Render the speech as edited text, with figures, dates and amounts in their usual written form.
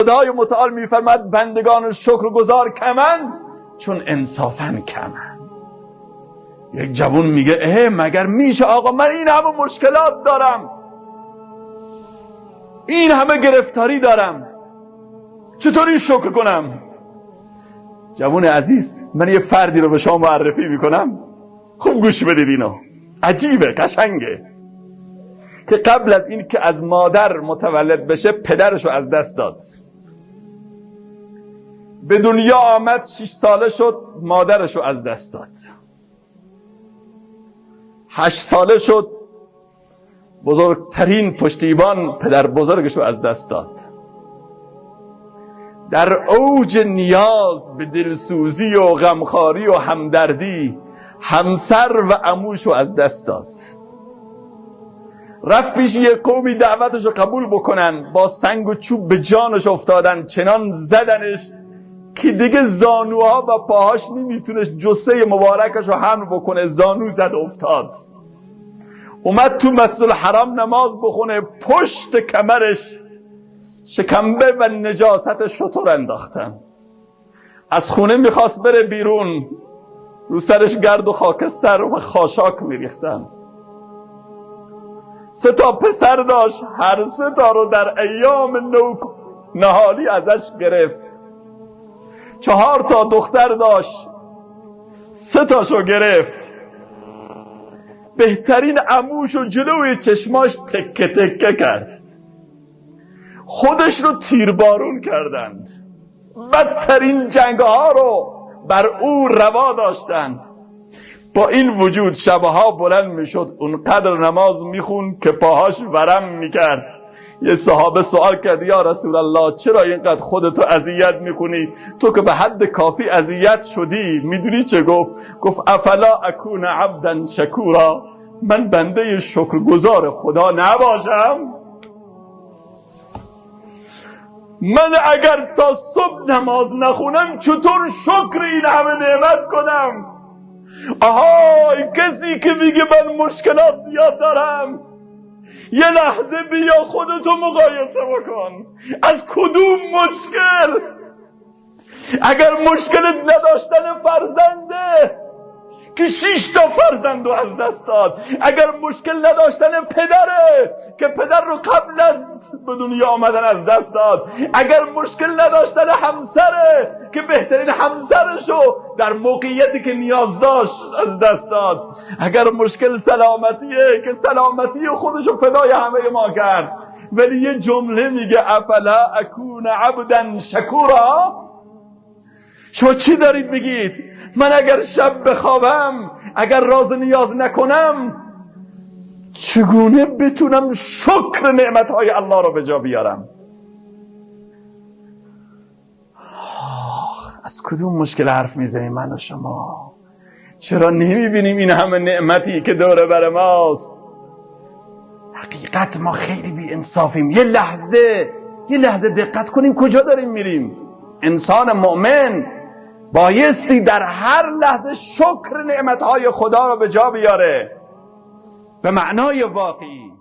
خدای متعال میفرماد بندگان شکرگزار کمن چون انصافا کمن. یک جوان میگه اه مگر میشه آقا، من این همه مشکلات دارم، این همه گرفتاری دارم، چطوری شکر کنم؟ جوان عزیز، من یه فردی رو به شما معرفی میکنم، خوب گوش بدید، اینو عجیبه، قشنگه، که قبل از این که از مادر متولد بشه پدرشو از دست داد. به دنیا آمد، 6 ساله شد، مادرشو از دست داد. 8 ساله شد، بزرگترین پشتیبان پدر بزرگشو از دست داد. در اوج نیاز به دلسوزی و غمخواری و همدردی همسر و عموشو از دست داد. رفت پیش یه قومی دعوتشو قبول بکنن، با سنگ و چوب به جانش افتادن، چنان زدنش که دیگه زانوها و پاهاش نمیتونست جثه مبارکش رو حمل بکنه، زانو زد افتاد. اومد تو مسجد الحرام نماز بخونه، پشت کمرش شکمبه و نجاست شتر انداختن. از خونه میخواست بره بیرون، رو سرش گرد و خاکستر و خاشاک میریختن. 3 تا پسر داشت، هر 3 تا رو در ایام نو نهالی ازش گرفت. 4 تا دختر داشت، 3 تاشو گرفت. بهترین عموشو جلوی چشماش تکه تکه کرد. خودش رو تیربارون کردند. بدترین جنگ ها رو بر او روا داشتند. با این وجود شبها بلند میشد، اونقدر نماز میخوند که پاهاش ورم میکرد. یه صحابه سوال کرد یا رسول الله چرا اینقدر خودتو اذیت میکنی؟ تو که به حد کافی اذیت شدی. میدونی چه گفت؟ گفت افلا اکون عبدا شکورا، من بنده شکرگزار خدا نباشم؟ من اگر تا صبح نماز نخونم چطور شکر این همه نعمت کنم؟ آهای کسی که میگه من مشکلات زیاد دارم، یه لحظه بیا خودتو مقایسه بکن از کدوم مشکل. اگر مشکلت نداشتن فرزنده که 6 تا فرزندو از دست داد، اگر مشکل نداشتن پدره که پدر رو قبل از به دنیا آمدن از دست داد، اگر مشکل نداشتن همسره که بهترین همسرشو در موقعیتی که نیاز داشت از دست داد، اگر مشکل سلامتیه که سلامتی خودشو فدای همه ما کرد، ولی یه جمله میگه افلا اکون عبدا شکورا. شما چی دارید میگید؟ من اگر شب بخوابم، اگر راز نیاز نکنم، چگونه بتونم شکر نعمتهای الله رو به جا بیارم؟ آخ، از کدوم مشکل حرف میزنیم من و شما؟ چرا نمیبینیم این همه نعمتی که دور بر ماست؟ حقیقت ما خیلی بی انصافیم. یه لحظه دقت کنیم کجا داریم میریم. انسان مؤمن بایستی در هر لحظه شکر نعمتهای خدا رو به جا بیاره به معنای واقعی.